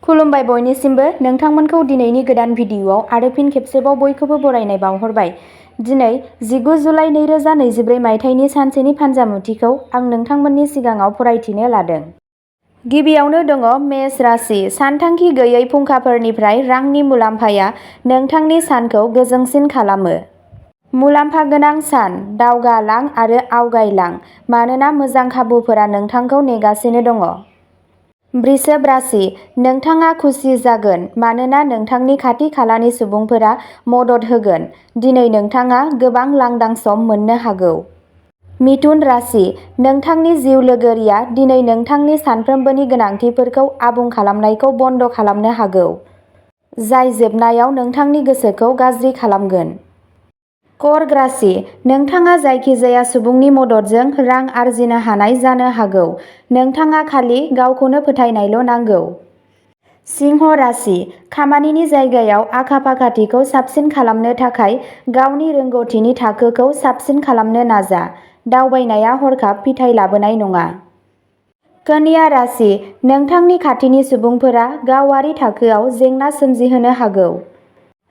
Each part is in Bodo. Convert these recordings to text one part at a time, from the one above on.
खुलुमबाय बयनिसिमबो नोंथांमोनखौ दिनैनि गोदान भिडिअआव आरो फिन खेबसेबाव बयखौबो बरायनाय बावहरबाय। दिनै 19 जुलाइ 2024 मायथाइनि सानसेनि फानजामुथिखौ आं नोंथांमोननि सिगाङाव फरायथिनो लादों। गिबियावनो दङ मेष राशि। सानथांखि गैयै फुंखाफोरनिफ्राय रांनि मुलाम्फाया नोंथांनि सानखौ गोजोंसिन खालामो। मुलाम्फा गोनां सान। दावगालां आरो आवगायलां मानोना मोजां खाबुफोरा नोंथांखौ नेगासिनो दङ। वृषभ राशि। नोंथाङा खुसि जागोन मानोना नोंथांनि खाथि खालानि सुबुंफोरा मदद होगोन। दिनै नोंथाङा गोबां लांदां सम मोननो हागौ। मिथुन राशि। नोंथांनि जिउ लोगोरिया दिनै नोंथांनि सानफ्रोमबोनि गोनांथिफोरखौ आबुं खालामनायखौ बन्द खालामनो हागौ, जाय जोबनायाव नोंथांनि गोसोखौ गाज्रि खालामगोन। कर्क राशि। नोंथाङा जायखिजाया सुबुंनि मददजों रां आर्जिनो हानाय जानो हागौ। नोंथाङा खालि गावखौनो फोथायनायल' नांगौ। सिंह राशि। खामानिनि जायगायाव आखा-फाखाथिखौ साबसिन खालामनो थाखाय गावनि रोंग'थिनि थाखोखौ साबसिन खालामनो नाजा। दावबायनाया हरखाब फिथाय लाबोनाय नङा। कन्या राशि। नोंथांनि खाथिनि सुबुंफोरा गावारि थाखोआव जेंना सोमजिहोनो हागौ।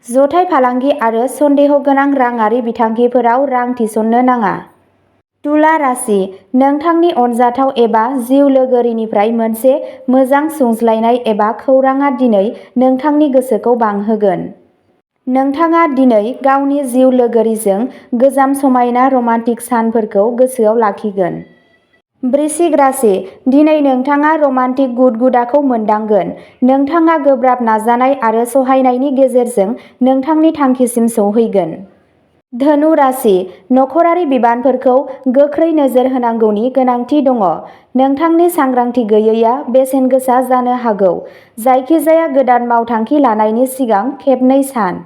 जथाय फालांगि आरो सन्देह गोनां राङारि बिथांखिफोराव रां थिसननो नाङा। तुला राशि। नोंथांनि अनजाथाव एबा जिउ लोगोरिनिफ्राय मोनसे मोजां सुंज्लायनाय एबा खौरांआ दिनै नोंथांनि गोसोखौ बांहोगोन। नोंथाङा दिनै गावनि जिउ लोगोरिजों गोजाम समायना रमान्टिक सानफोरखौ गोसोआव लाखिगोन। वृश्चिक राशि। दिनै नोंथाङा रमान्टिक गुद-गुदाखौ मोनदांगोन। नोंथाङा गोब्राब नाजानाय आरो सहायनायनि गेजेरजों नोंथांनि थांखिसिम सौहैगोन। धनु राशि। नखरारि बिबानफोरखौ गोख्रै नोजोर होनांगौनि गोनांथि दङ। नोंथांनि सांग्रांथि गैयैआ बेसेन गोसा जानो हागौ। जायखिजाया गोदान मावथांखि लानायनि सिगां खेबनै सान।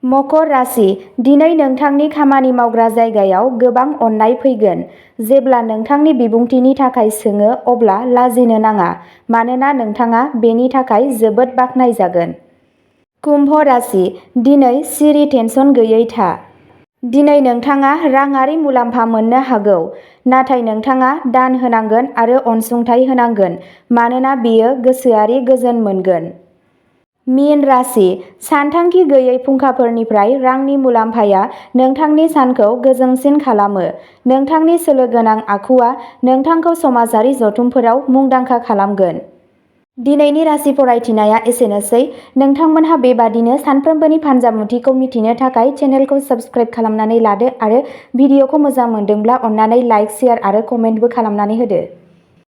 मकर राशि। दिनै नोंथांनि खामानि मावग्रा जायगायाव गोबां अननाय फैगोन। जेब्ला नोंथांनि बिबुंथिनि थाखाय सोङो अब्ला लाजिनो नाङा मानोना नोंथाङा बेनि थाखाय जोबोद बाख्नायजागोन। कुम्भ राशि। दिनै सिरि टेनसन गैयै था। दिनै नोंथाङा राङारि मुलाम्फा मोननो हागौ, नाथाय नोंथाङा दान होनांगोन आरो अनसुंथाइ होनांगोन मानोना बेयो गोसोआरि गोजोन मोनगोन। मीन राशि। सानथांखि गैयै फुंखाफोरनिफ्राय रांनि मुलाम्फाया नोंथांनि सानखौ गोजोंसिन खालामो। नोंथांनि सोलो गोनां आखुआ नोंथांखौ समाजारि जथुमफोराव मुंदांखा खालामगोन। दिनैनि राशि फरायथिनाया एसेनोसै। नोंथांमोनहा बेबादिनो सानफ्रोमबोनि फानजामुथिखौ मिथिनो थाखाय चेनेलखौ साबस्क्राइब खालामनानै लादो आरो भिडिअखौ मोजां मोनदोंब्ला अन्नानै लाइक, शेयार आरो कमेन्टबो खालामनानै होदो।